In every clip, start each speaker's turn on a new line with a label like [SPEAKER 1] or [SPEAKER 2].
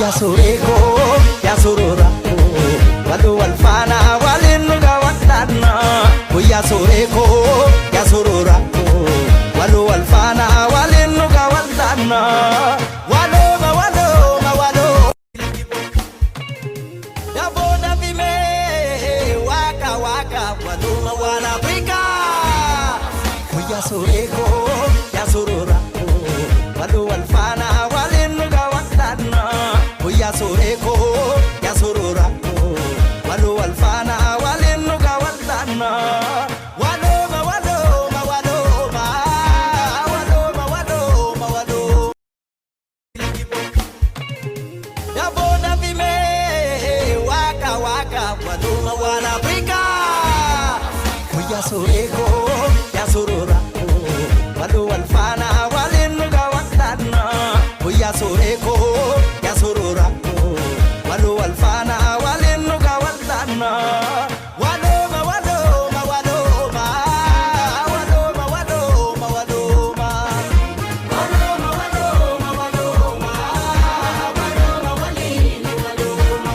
[SPEAKER 1] Yaa suuree koo yaa suuraa koo waluu wal faana waliin nu gaawwadhaanna. Yaa suuree koo yaa suuraa koo waluu wal faana waliin nu gaawwadhaanna. Walooma walooma waloo. Daboo dafimee waaqa waaqa waluuma waan Afrikaa. Yaa suuree koo yaa suuraa koo waluu wal faana waliin nu gaawwadhaanna. Yaa suuree koo yaa suuraa koo waluu wal faana waliin nu gaawwadhaanna. Walooma walooma walooma walooma walooma walooma. Daboo dafimee waaqa waaqa waluuma waan Afrikaa. Yaa suuree koo yaa suuraa koo waluu wal faana waliin nu gaawwadhaanna. Yaa suuree koo yaa suuraa koo waluu wal faana waliin nu gaawwadhaanna. Walooma walooma walooma walooma walooma walooma. Walooma walooma walooma walooma waliin walooma.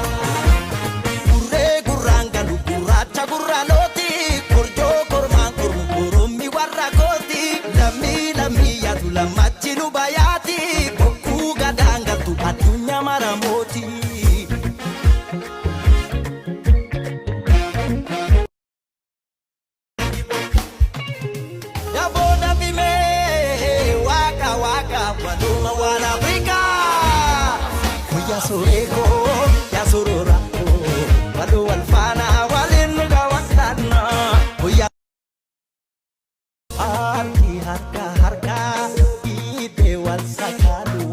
[SPEAKER 1] Gurree gurraan galu gurraacha gurraalooti korjoo kormaan kormu korommi warra kooti lammii lammii yaatu lammachi nu bayaati bokkuu gadaan galtu addunyaa mara mooti. Daboo dafimee waaqa waaqa waluuma waan Afrikaa. Yaa suuree koo yaa suuraa koo waluu wal faana waliin nu gaawwadhaanna. Yaa harki harka harka dhiibee wal sakaalu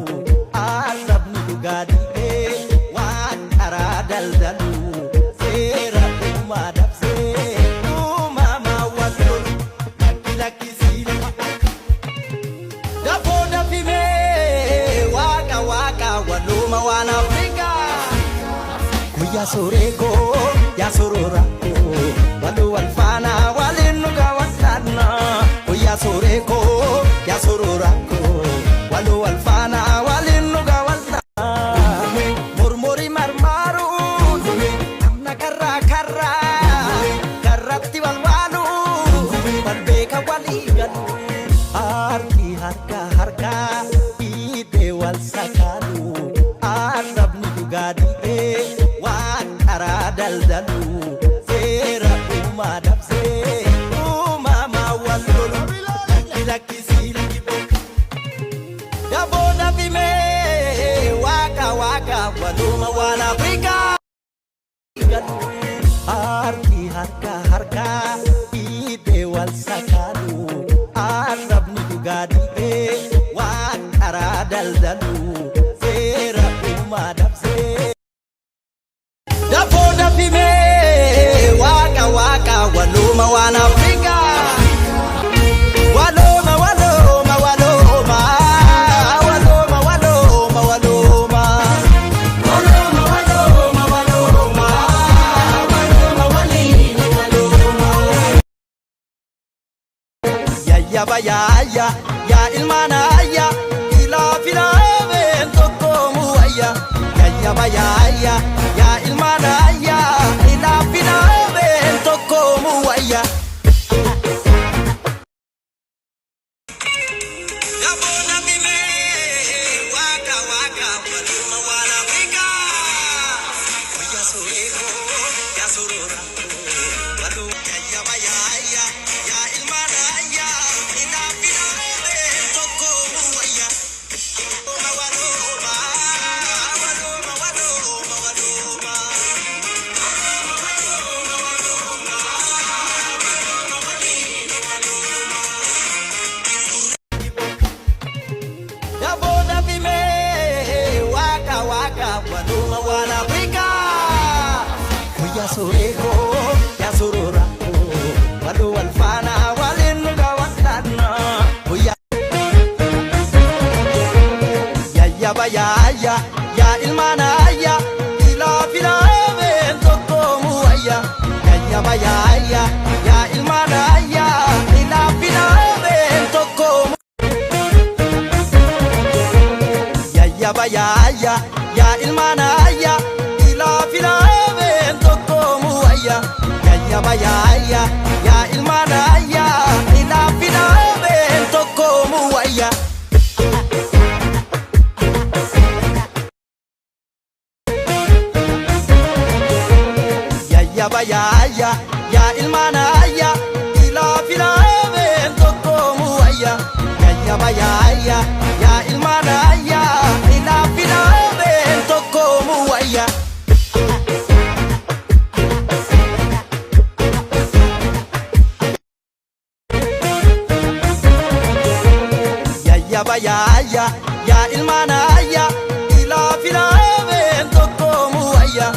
[SPEAKER 1] arrabni dhugaa dhiibee waan karaa daldalu seera uumaa dabsee uumamaa wal lolu lakki lakkisiila. Dafoo dafimee waaqa waaqa waluuma waan Afrikaa. Yaa suuree koo yaa suuraa koo waluu wal faana waliin nu gaawwadhaanna. Yaa suuree koo yaa suuraa koo waluu wal faana waliin nu gaawwadhaanna. Mormori marmaaruun namna karraa karraa karratti wal waalu wal beeka walii galu. Harki harka harka dhiibee wal sakaalu arrabni dhugaa dhiibee waan karaa daldalu seera uumaa dabsee uumamaa wal lolu lakki lakkisii. Daboo dafimee waaqa waaqa waluuma waan Afrikaa. Harki harka harka dhiibee wal sakaalu arrabni dhugaa dhiibee waan karaa daldalu seera uumaa dabsee. Dafoo dafimee waaqa waaqa waluuma waan Afrikaa. Walooma walooma walooma walooma walooma walooma. Walooma walooma walooma walooma waliin walooma. Yayyaba yaayya yaa ilmaan ayya ilaa filaameen tokkoomu wayya. Yayyaba yaayya yaa ilmaan ayya ilaa filaameen tokkoomu wayya. Daboo dafimee waaqa waaqa waluuma waan Afrikaa. Yaa suuree koo yaa suuraa koo waluu yayyaba yaayya yaa ilmaan ayya ilaa filaameen tokkoomu wayya. Walooma walooma walooma walooma. Walooma walooma waliin walooma. Daboo dafimee waaqa waaqa waluuma waan Afrikaa. Yaa suuree koo yaa suuraa koo waluu wal faana waliin nu gaawwadhaanna. Yayyaba yaayya yaa ilmaan ayya ilaa filaameen tokkoomu wayya. Yayyaba yaayya yaa ilmaan ayya ilaa filaameen tokkoomu. Yayyaba yaayya. Yaa ilmaan ayyaa ilaa filaameen tokkoomu wayya. Yayyaba yaayya yaa ilmaan ayyaa ilaa filaameen tokkoomu wayya. Yayyaba yaayya yaa ilmaan ayyaa ilaa filaameen tokkoomu wayya. Yayyaba yaayya yaa ilmaan ayyaa ilaa filaameen tokkoomu wayya. Yayyaba yaayya yaa ilmaan ayyaa ilaa filaameen tokkoomu wayya.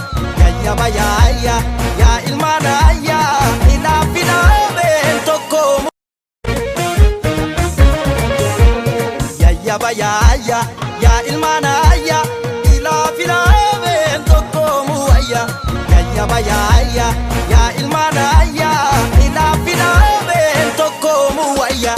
[SPEAKER 1] Yayyaba yaayya yaa ilmaan ayyaa ilaa filaameen tokkoomu. Yayyaba yaayya yaa ilmaan ayyaa ilaa filaameen tokkoomu wayya. Yayyaba yaayya yaa ilmaan ayyaa ilaa filaameen tokkoomu wayya.